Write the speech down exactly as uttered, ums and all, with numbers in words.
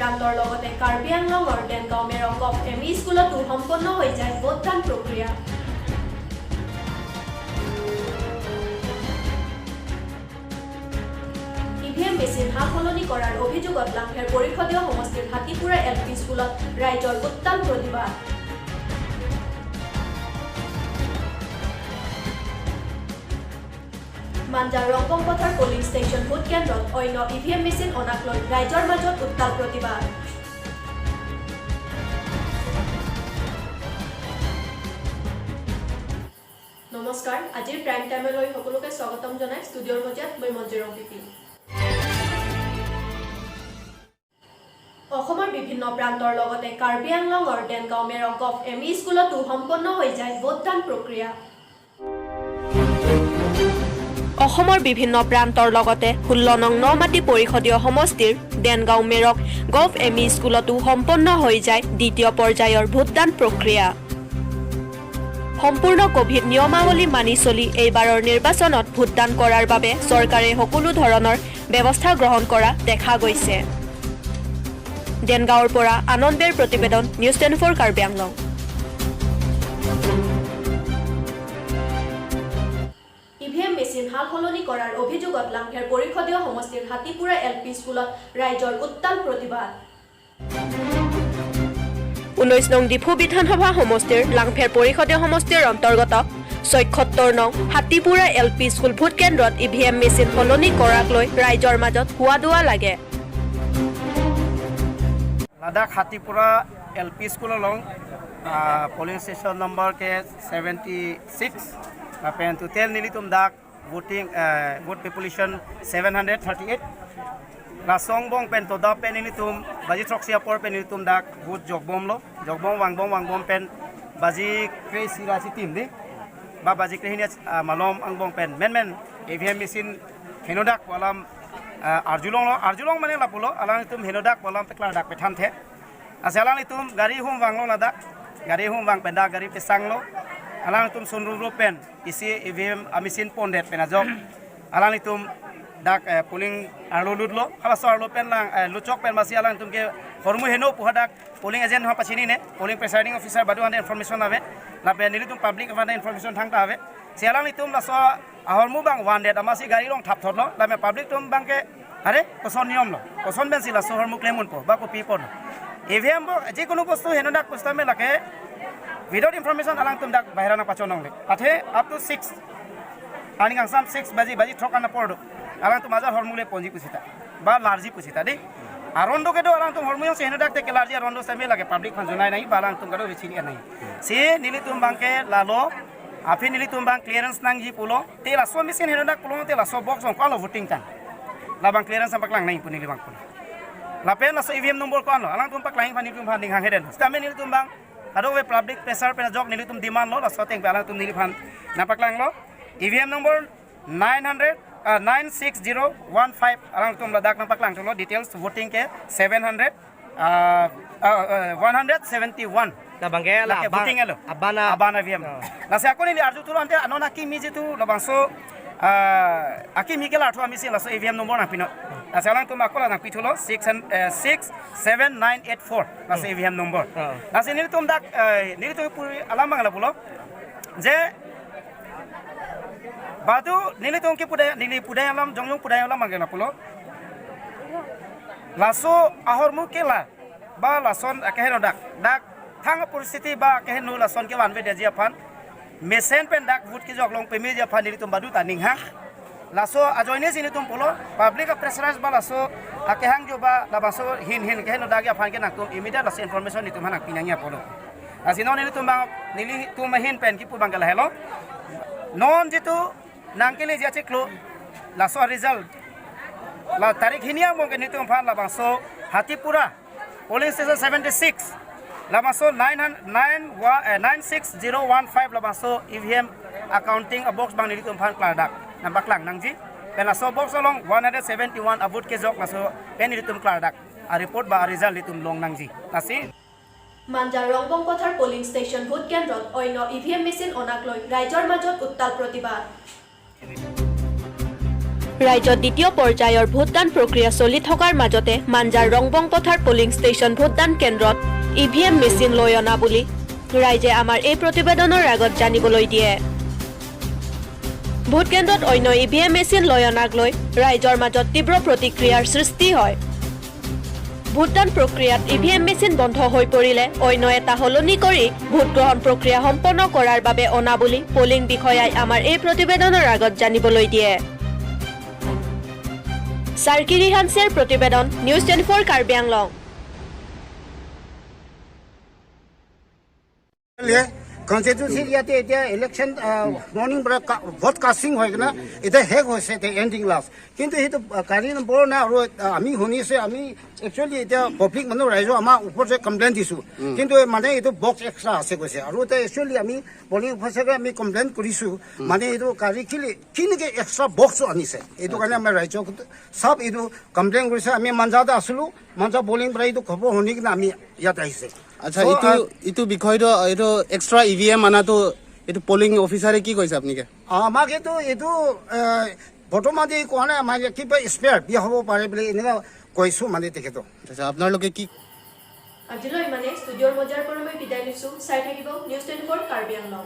প্ৰান্তৰ লগতে কাৰ্বি আংলঙৰ দেনগাঁও মেৰক গভ এম ই স্কুলতো সম্পন্ন হৈ যায় ভোটদান প্ৰক্ৰিয়া। ই ভি এম মেচিন সাল সলনি কৰাৰ অভিযোগত লাংফেৰ পৰিষদীয় সমষ্টিৰ হাতীপুৰা এল পি স্কুলত ৰাইজৰ উত্তাল প্ৰতিবাদ। মাঞ্জাৰ ৰংবং পথাৰ পলিং ষ্টেচন ভোট কেন্দ্ৰত অন্য ই ভি এম মেচিন অনাক লৈ ৰাইজৰ মাজত উত্তাল প্ৰতিবাদ। নমস্কাৰ, আজিৰ প্ৰাইম টাইমলৈ সকলোকে স্বাগতম জনাই ষ্টুডিঅ'ৰ মজিয়াত মই মঞ্জু ৰংপিপি। অসমৰ বিভিন্ন প্ৰান্তৰ লগতে কাৰ্বি আংলঙৰ দেনগাঁও মেৰক গভ এম ই স্কুলতো সম্পন্ন হৈ যায় ভোটদান প্ৰক্ৰিয়া। অসমৰ বিভিন্ন প্ৰান্তৰ লগতে ষোল্ল নং নমাটি পৰিষদীয় সমষ্টিৰ দেনগাঁও মেৰক গভ এম ই স্কুলতো সম্পন্ন হৈ যায় দ্বিতীয় পৰ্যায়ৰ ভোটদান প্ৰক্ৰিয়া। সম্পূৰ্ণ কভিড নিয়মাৱলী মানি চলি এইবাৰৰ নিৰ্বাচনত ভোটদান কৰাৰ বাবে চৰকাৰে সকলো ধৰণৰ ব্যৱস্থা গ্ৰহণ কৰা দেখা গৈছে। দেনগাঁৱৰ পৰা আনন্দ বেৰ প্ৰতিবেদন, news twenty four Karbi Anglong. E V M machine সাল সলনি কৰাৰ অভিযোগত লাংফেৰ পৰিষদীয় সমষ্টিৰ হাতীপুৰা এল পি স্কুলত ৰাইজৰ উত্তাল প্ৰতিবাদ। ঊনৈশ নং ডিফু বিধানসভা সমষ্টিৰ লাংফেৰ পৰিষদীয় সমষ্টিৰ অন্তৰ্গত ছয়সত্তৰ নং হাতীপুৰা এল পি স্কুল ভোট কেন্দ্ৰত ই ভি এম মেচিন সলনি কৰাক লৈ ৰাইজৰ মাজত হোৱা দোৱা লাগে। Ladak Hatipura L P School along, ah, polling station number ke seventy six, lapen total nelitum dak voting, eh, vote population seven hundred thirty eight. Laso angbong pen toda pen nelitum baji throksi apor pen nelitum dak vote jokbomlo, jokbom vangbom vangbom pen baji kre-isi ra chitim di, ba baji kre-hini, ah, malom angbong pen menmen E V M machine henodak pu alam, ah, arjulonglo, arjulong mane lapulo, alanglitum henodak pu alam peklardak pethanthe. Lasi alanglitum gari hum vanglo ladak, gari hum vang pen dak gari pesanglo, alanglitum sunrumrup pen isi E V M a-machine pondet pen ajok alanglitum dak, eh, polling arlo lutlo, halaso arlo pen lang, eh, lutchok pen masi alanglitum ke hormu heno pu hadak polling agent ha pachinine, polling presiding officer badu hande information ave, lapen nelitum public hande information thangta ave. Si alanglitum laso ahormu bang vandet amatsi gari along thapthotlo, lapen public atum bang ke, "Are, koson niyomlo, koson pensi laso ahormu klem unpo, ba kopi ponlo." E V M bo, jikunu bostu henodak pusitame lake, without information alanglitum dak bahira nangpachonongle. Athe up to six, arni kangsam six baji, baji throk an apor do, alanglitum ajat ahormu le ponji pusita, ba larji pusita di. Aron do kedo alanglitum ahormu jongsi henodak te kelarji aron do sitame lake public aphan junai nangji, ba alanglitum kedo chini nangji. Si nelitum bang ke lalo, aphi nelitum bang clearance nangji pulo, te laso machine henodak pulo, te laso box along ko-anlo voting tang. Labang clearance nangpaklang nangji pu neli bang pulo. Lapen laso E V M number ko-anlo, alanglitum paklang aphan nelitum aphan ning hanghe den. Sitame nelitum bang, kadokave public pressure pen ajok nelitum demand lo, laso ateng pen alanglitum neliphan nangpaklanglo. E V M number nine hundred, ah, nine six zero one five, alanglitum ladak nangpaklang thulo, details voting ke seven hundred, ah, ah, ah, one hundred seventy one. Labang ke la, lake aban, voting elo. Abana. Abana E V M. Oh. Lasi ako neli arju thulo ante anon akimi jitu labangso, ah, akimi kelarthu a-machine laso E V M number nangpinon. Lasi alanglitum ako la nangpi thulo six and, eh, six seven nine eight four. Laso, hmm, E V M number. Oh. Lasi nelitum dak, eh, nelitum puri alam bang lapulo. Je badu nelitum ke pudai, neli pudai alam, jongjong pudai alam bang lapulo. Laso ahormu kelar, ba lason akeheno dak, dak thang poristhiti ba akeheno lason kevanvedetji aphan, mesen pen dak vote kejok long pemeji aphan nelitum badu ta ninghang. Laso ajoine si nelitum pulo, public a-pressurize ba laso akehangjo ba labangso hin hin keheno dakji aphan ke nangtum immediate laso information nelitum aphan nangpi nangji apotlo. Lasi non nelitum bang, nelitum ahin pen kipu bang ke lahelo. Non jitu nangkeleji achiklo, laso result la tarik hini angbong ke nelitum aphan labangso Hatipura polling station seventy six, labangso nine hundred, nine wa-, eh, nine six zero one five labangso E V M accounting a-box bang nelitum aphan klardak nangpaklang nangji. Pen laso box along one hundred seventy one a-vote kejok, laso pen nelitum klardak a-report ba a-result nelitum long nangji. Lasi Manjar Rongbong Pathar polling station vote kendrot oino E V M machine onak loi raijor majot uttal protibad. ৰাজ্যত দ্বিতীয় পৰ্যায়ৰ ভোটদান প্ৰক্ৰিয়া চলি থকাৰ মাজতে মাঞ্জাৰ ৰংবং পথাৰ polling station ভোটদান কেন্দ্ৰত ই ভি এম মেচিন লৈ অনা বুলি ৰাইজে আমাৰ এই প্ৰতিবেদনৰ আগত জানিবলৈ দিয়ে। ভোট কেন্দ্ৰত অন্য ই ভি এম মেচিন লৈ অনাক লৈ ৰাইজৰ মাজত তীব্ৰ প্ৰতিক্ৰিয়াৰ সৃষ্টি হয়। ভোটদান প্ৰক্ৰিয়াত ই ভি এম মেচিন বন্ধ হৈ পৰিলে অন্য এটা সলনি কৰি ভোট গ্ৰহণ প্ৰক্ৰিয়া সম্পন্ন কৰাৰ বাবে অনা বুলি পলিং বিষয়াই আমাৰ এই প্ৰতিবেদনৰ আগত জানিবলৈ দিয়ে। চাৰ্কি ৰিহানচিৰ প্ৰতিবেদন, news twenty four Karbi Anglong. Constituency ইয়াতে এতিয়া ইলেকশ্যন মৰ্ণিং পৰা ভোট কাষ্টিং হয় কিনা এতিয়া শেষ হৈছে, এতিয়া এণ্ডিং লাষ্ট। কিন্তু সেইটো কাৰী নম্বৰ নাই। আৰু আমি শুনিছে, আমি একচুৱেলি এতিয়া পাব্লিক মানুহ ৰাইজৰ আমাৰ ওপৰত যে কমপ্লেইন দিছো, কিন্তু মানে এইটো বক্স এক্সট্ৰা আছে কৈছে। আৰু এতিয়া একচুৱেলি আমি পলিং অফিচাৰকে আমি কমপ্লেইন কৰিছো, মানে এইটো কাৰী কি কেনেকে এক্সট্ৰা বক্স আনিছে, এইটো কাৰণে আমাৰ ৰাইজক চব এইটো কমপ্লেইন কৰিছে। আমি মাঞ্জাতে আছিলো, মাঞ্জা পলিং পৰা এইটো খবৰ শুনি কিনে আমি ইয়াত আহিছে। আচ্ছা, এইটো এইটো বিষয়টো এইটো এক্সট্ৰা ই ভি এম আনাটো এইটো পলিং অফিচাৰে কি কৈছে আপোনালোকে? আমাক এইটো এইটো এ, বৰ্তমান এই কোৱা নাই, আমাক কিবা স্পেয়াৰ দিয়া হ'ব পাৰে বুলি এনেকুৱা কৈছো মানে তেখেতক। আচ্ছা, আপোনালোকে কি আজিলৈ ইমানে। ষ্টুডিঅ'ৰ মজাৰ পৰা মই বিদায় লৈছো। চাই থাকিব নিউজ টুৱেণ্টি ফ'ৰ কাৰ্বি আংলং।